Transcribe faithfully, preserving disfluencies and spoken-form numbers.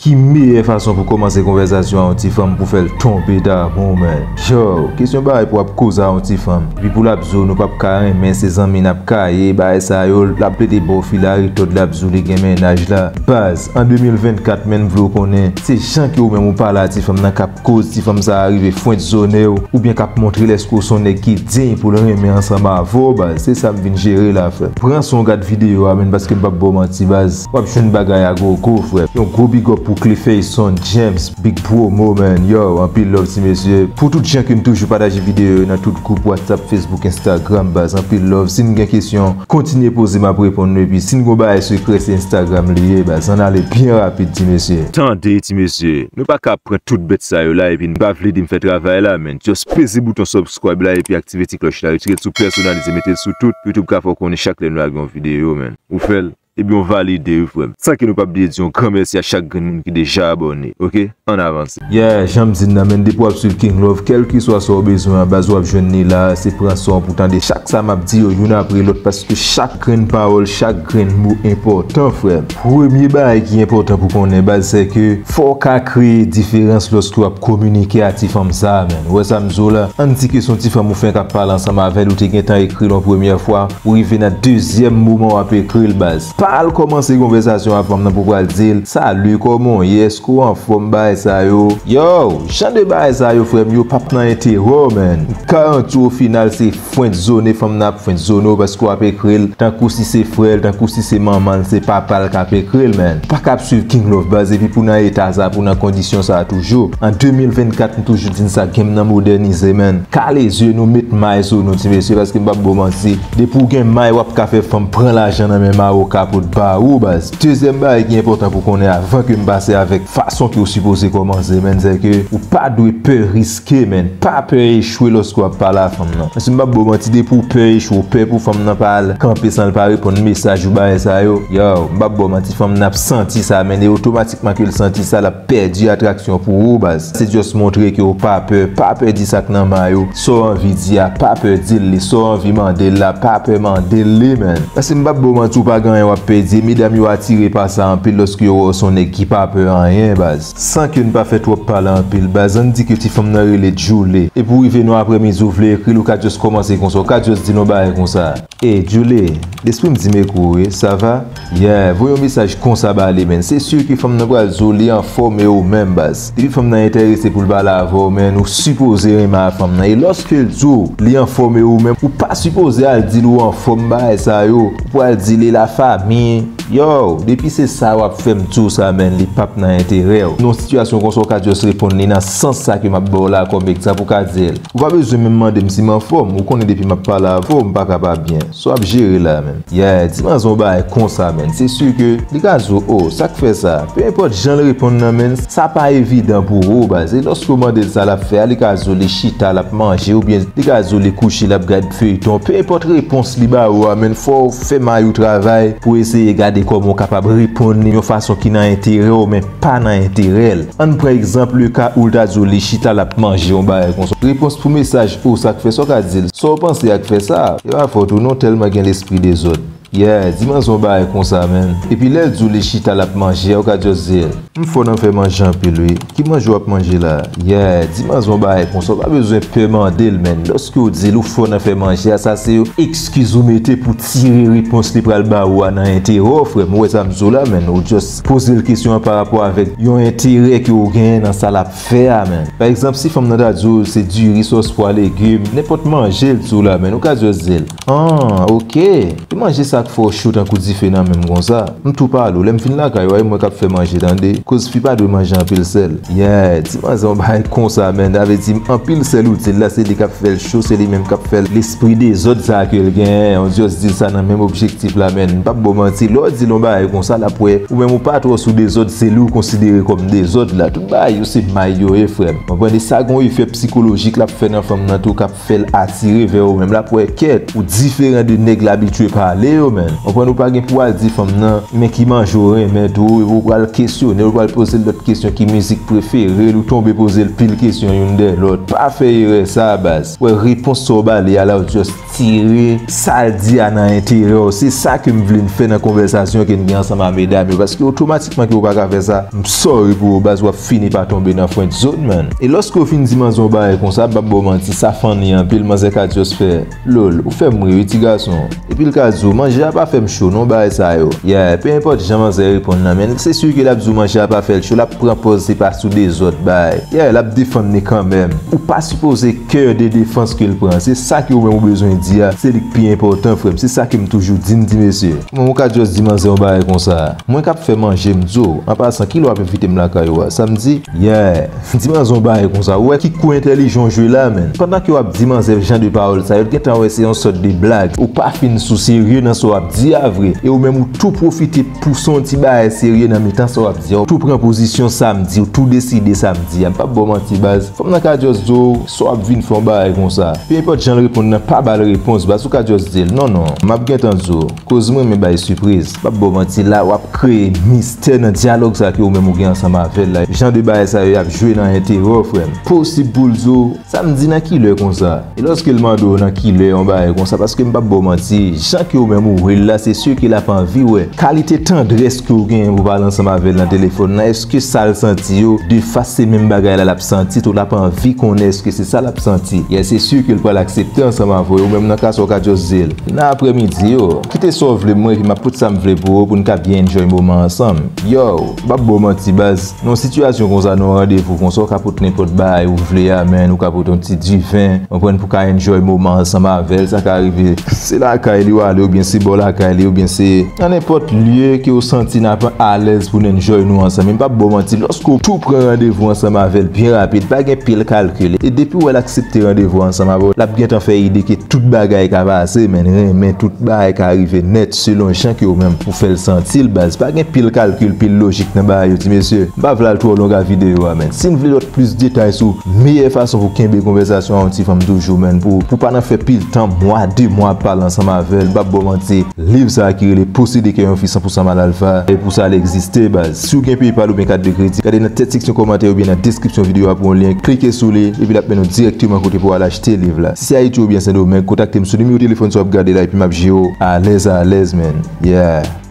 Ki meyè fason pou kòmanse konvèsasyon a yon ti fanm pou fè l tonbe damou, man? Yo, kesyon bagay pou w ap koze a yon ti fanm. Epi pou l ap di w nou p ap ka renmen, se zanmi n ap ka ye, bagay sa yo, l ap plede ba w fil a retòd, l ap di w li gen mennaj la. Baz, an de mil vennkat, man, m vle w konnen, se jan ke ou menm ou pale a ti fanm nan k ap koz ti fanm sa a rive fwentzonnen w, oubyen k ap montre l èske w se yon nèg ki diy pou l renmen ansanm avè w, baz. Se sa m vin jere la, frè. Pran swen w gad videyo a, man, paske m p ap ba w manti, baz. W ap jwenn bagay a gogo, frè. Yon gwo big up pou Clefayson James, Big Promo, man. Yo, anpil love, ti mesye. Pou tout jan ke n toujou pataje videyo yo nan tout gwoup WhatsApp, Facebook, Instagram, baz. Anpil love. Si n gen kesyon, kontinye poze, m ap reponn nou. Epi si n gon bagay sekrè, se Instagram li ye, baz. Ann ale byen rapid, ti mesye. Tande, ti mesye. Nou pa ka pran tout bèt sa yo la epi n pa vle di m fè travay la, man. Just peze bouton subscribe la epi aktive ti klòch la. Retire l sou pèsonalize, mete l sou tout. YouTube ka fè w konnen chak lè nou lage yon videyo, man. Ou fè l, ebyen w valide wi, frè m. San ke nou p ap bliye di yon gran mèsi a chak grenn moun ki deja abòne, oke? Ann avanse. Yeah, jan m di n nan, man, depi w ap swiv King Love, kèlkeswa sa w bezwen an, baz, w ap jwenn li la. Se pran swen w pou tande chak sa m ap di yo, youn apre lòt, paske chak grenn pawòl, chak grenn mo enpòtan, frè m. Premye bagay ki enpòtan pou konnen, baz, se ke fò w ka kreye diferans lòske w ap kominike a ti fanm sa a, man. Ou wè sa m di w la? Ann di ke se yon ti fanm ou fenk ap pale ansanm avè l, ou te gentan ekri l yon premyè fwa, ou rive nan dezyèm moman w ap ekri l, baz. Pa al kòmanse konvèsasyon a fanm nan pou pral di l, "Salut, kòman w ye? Èske w anfòm?" Bagay sa yo. Yo, jan de bagay sa yo, frè m, yo p ap nan enterè w, man. M garanti w, o final, se fwentzonnen fanm nan ap fwentzonnen w paske w ap ekri l tankou si se frè l, tankou si se manman l, se papa l k ap ekri l, man. Ou pa ka ap swiv King Love, baz, epi pou nan eta sa, pou nan kondisyon sa toujou. An de mil vennkat, m toujou di n sa, game nan modènize, man. Kale zye nou, met may sou nou, ti mesye, paske m p ap ba w manti. Depi w gen may, w ap ka fè fanm pran lajan nan men mawoka pou l ba ou, baz. Dezyèm bagay ki enpòtan pou konnen avan ke m pase avèk fason ke w sipoze kòmanse, man, se ke ou pa dwe pè riske, man. Pa pè echwe lòske w ap pale a fanm nan. Paske m p ap ba w manti, depi w pè echwe, w pè pou fanm nan pa al kanpe san l pa reponn mesaj ou, bagay sa yo. Yo, m p ap ba w manti, fanm nan ap santi sa, man, e otomatikman ke l santi sa, l ap pèdi atraksyon pou ou, baz. Se just montre ke w pa pè, pa pè di sa k nan may ou, sa w anvi di a, pa pè di l li, sa w anvi mande l la, pa pè mande l li, man. Paske m p ap ba w manti, ou pa gen anyen w ap pèdi, e medam yo atire pa sa anpil lòske yo wè w se yon nèg ki pa pè anyen, baz. San ke n pa fè twòp pale anpil, baz, ann di ke ti fanm nan rele Djoulé. Epi w rive nan aprèmidi, ou vle ekri l, ou ka just kòmanse konsa, ou ka just di l yon bagay konsa. Ey, Djoulé, lespri m di m ekri w, wi, sa va? Yeah, voye yon mesaj konsa ba li, man. Se si ke fanm nan pral di w li anfòm e ou menm, baz. Depi fanm nan enterese pou l pale avè w, man, ou sipoze renmen a fanm nan. E lòske l di w li anfòm e ou menm, ou pa sipoze al di l ou anfòm, bagay sa yo. Ou pral di li lafanmi. Yo, depi se sa w ap fè m di w sa, man, li p ap nan enterè w. Nan yon sitiyasyon konsa, ou ka just reponn li nan sans sa ke m ap ba w la kòm egzanp, ou ka di l, ou pa bezwen menm mande m si m anfòm, ou konnen depi m ap pale avè w, m pa ka pa byen. Sa w ap jere la, man? Yeah, di manzè yon bagay konsa, man. Se si ke li ka di w, "O, sa k fè sa?" Pe enpòt jan l reponn nan, man, sa pa evidan pou ou, baz. E lòske w mande l sa l ap fè a, li ka di w li chita, l ap manje, oubyen li ka di w li kouche, l ap gad feyton. Pe enpòt repons li ba ou a, man, fò w fè may ou travay pou eseye gade kòman w kapab reponn li yon fason ki nan enterè w, men pa nan enterè l. Ann pran egzanp le ka ou l ta di w li chita l ap manje yon bagay konsa. Repons pou mesaj o sa k fè sa w ka di l. Sa w panse a k fè sa? E pa fòt ou non, tèlman gen lespri dezòd. Yeah, di manzè yon bagay konsa, man. Epi lè l di w li chita l ap manje a, ou ka just di l, "M fò nan fè manje anpil, wi. Ki manje w ap manje la?" Yeah, di manzè yon bagay konsa, ou pa bezwen pè mande l, man. Lòske w di l ou fò nan fè manje a, sa se yon eskiz ou mete pou tire repons li pral ba ou a nan enterè w, frè m. Ou wè sa m di w la, man. Ou just poze l kesyon an pa rapò avèk yon enterè ke w genyen nan sa l ap fè a, man. Pa egzanp, si fanm nan ta di w se diri, sòs, pwa, legim, nenpòt manje l di w la, man, ou ka just di l, "An, oke. Li manje sa k fè w cho tankou dife nan men m konsa. M tou pale w, lè m vin lakay ou a, e mwen k ap fè manje, tande. Koz fi pa dwe manje anpil sèl." Yeah, di manzè yon bagay konsa, man. Sa vle di, anpil sèl ou di l la, se li k ap fè l cho, se li menm k ap fè l lespri dezòd sa ke l genyen. Ou just di l sa nan menm objektif la, man. M p ap ba w manti, lè w di l yon bagay konsa, l ap wè ou menm ou pa twò sou dezòd, se li w konsidere kòm dezòd la. Tout bagay yo se may yo ye, frè m. Konprann? E sa gon efè sikolojik l ap fè nan fanm nan tou, k ap fè l atire vè ou menm. L ap wè kèt, ou diferan de nèg l abitye pale yo, man. Konprann? Ou pa gen pou w al di fanm nan men ki manje w renmen tou, epi w pral kesyone l, ou pral poze l lòt kesyon, ki mizik prefere l, ou tonbe poze l pil kesyon youn dèyè lòt. Pa fè erè sa, baz. Wè, repons sa w ba li a la, ou just tire sa l di a nan enterè w. Se sa ke m vle n fè nan konvèsasyon ke n gen ansanm a medam yo, paske otomatikman ke ou pa ka fè sa, m sorry pou ou baz, w ap fini pa tonbe nan friend zone, man. E lòske w fin di manzè yon bagay konsa, m p ap ba w manti, sa funny anpil, manzè ka just fè lol, ou fè m ri wi ti gason. Epi l ka di w, manje a pa fè m cho non, bagay sa yo. Yeah, pe enpòt jan manzè reponn nan, men se si ke l ap di w manje a pa fè l cho, l ap pran pòz se pa sou dezòd, bay. Yeah, l ap defann li kanmenm. Ou pa sipoze kè de defans ke l pran. Se sa ke ou menm ou bezwen di a, se li k pi enpòtan, frè m. Se sa ke m toujou di, m di mesye. Kòman ou ka just di manzè yon bagay konsa? Mwen k ap fè manje, m di w, an pasan, kilè w ap envite m lakay ou a? Samdi? Yeah. Di manzè yon bagay konsa. Ou wè ki kou entèlijan w jwe la, menn. Pandan ke w ap di manzè jan de pawòl sa yo, l gentan wè se yon sòt de blag. Ou pa fin sou serye nan sa w ap di a vre. E ou menm ou tou pwofite pouse yon ti bagay serye nan mitan sa w ap di a. Ou tou pran pozisyon sa m di, ou tou deside sa m di a. M p ap ba w manti, baz. Fanm nan ka just di w sa w ap vin fè yon bagay konsa. Pe enpòt jan l reponn nan, pa ba l repons, baz, ou ka just di l, non, non, m ap gentan di w. Koz m renmen bay sipriz. M p ap ba w manti, la w ap kreye mistè nan dyalòg sa ke ou menm ou gen ansanm avè l la. Jan de bagay sa yo y ap jwe nan enterè w, frè m. Posib pou l di w, sa m di nan kilè konsa? E lòske l mande w nan kilè yon bagay konsa, paske m p ap ba w manti, jan ke ou menm ou wè l la, se si ke l ap anvi wè kalite tandrès ke ou genyen pou pale ansanm avè l nan telefòn nan. Èske sa l santi yo, de fas se menm bagay la l ap santi tou, l ap anvi konnen èske se sa l ap santi? Yè, se si ke l pral aksepte ansanm avè w, ou menm nan ka sa w ka just di l. Nan aprèmidi yo, kite sa w vle mwen, epi m ap pote sa m vle pou ou, pou n ka byen enjoy moman ansanm. Yo, m p ap ba w manti, baz. Nan yon sitiyasyon konsa, nan yon randevou konsa, ou ka pote nenpòt bagay ou vle a, menn, ou ka pote yon ti diven, konprann, pou ka enjoy moman ansanm avè l, sa ka rive se lakay li w ale, oubyen se bò lakay li, oubyen se nan nenpòt lye ke ou santi n ap alèz pou n enjoy nou ansanm. Men m p ap ba w manti, lòske w tou pran randevou ansanm avè l byen rapid, pa gen pil kalkil. E depi w wè l aksepte randevou ansanm avè w, l ap gentan fè ide ke tout bagay ka pase, menn, renmen tout bagay ka rive nèt selon jan ke ou menm ou fè l santi l, baz. Pa gen pil kalkil, pil lojik nan bagay yo, ti mesye. M pa vle al twò long a videyo a, menn. Si n vle lòt plis detay sou meyè fason pou kenbe konvèsasyon a yon ti fanm toujou, menn, pou, pou pa nan fè pil tan, mwa, de mwa ap pale ansanm avè l, m p ap ba w manti, liv sa a ki rele Posede kè yon fi san pou san mal alfa, e pou sa l egziste, baz. Si w gen PayPal oubyen kat de kredi, gade nan tèt seksyon kòmantè oubyen nan deskripsyon videyo a pou yon lyen, klike sou li, epi l ap mennen w dirèkteman kote pou w al achte liv la. Si se Ayiti oubyen Sendomeng, kontakte m sou nimewo telefòn sa w ap gade la, epi m ap jere w alèz alèz, menn. Yeah.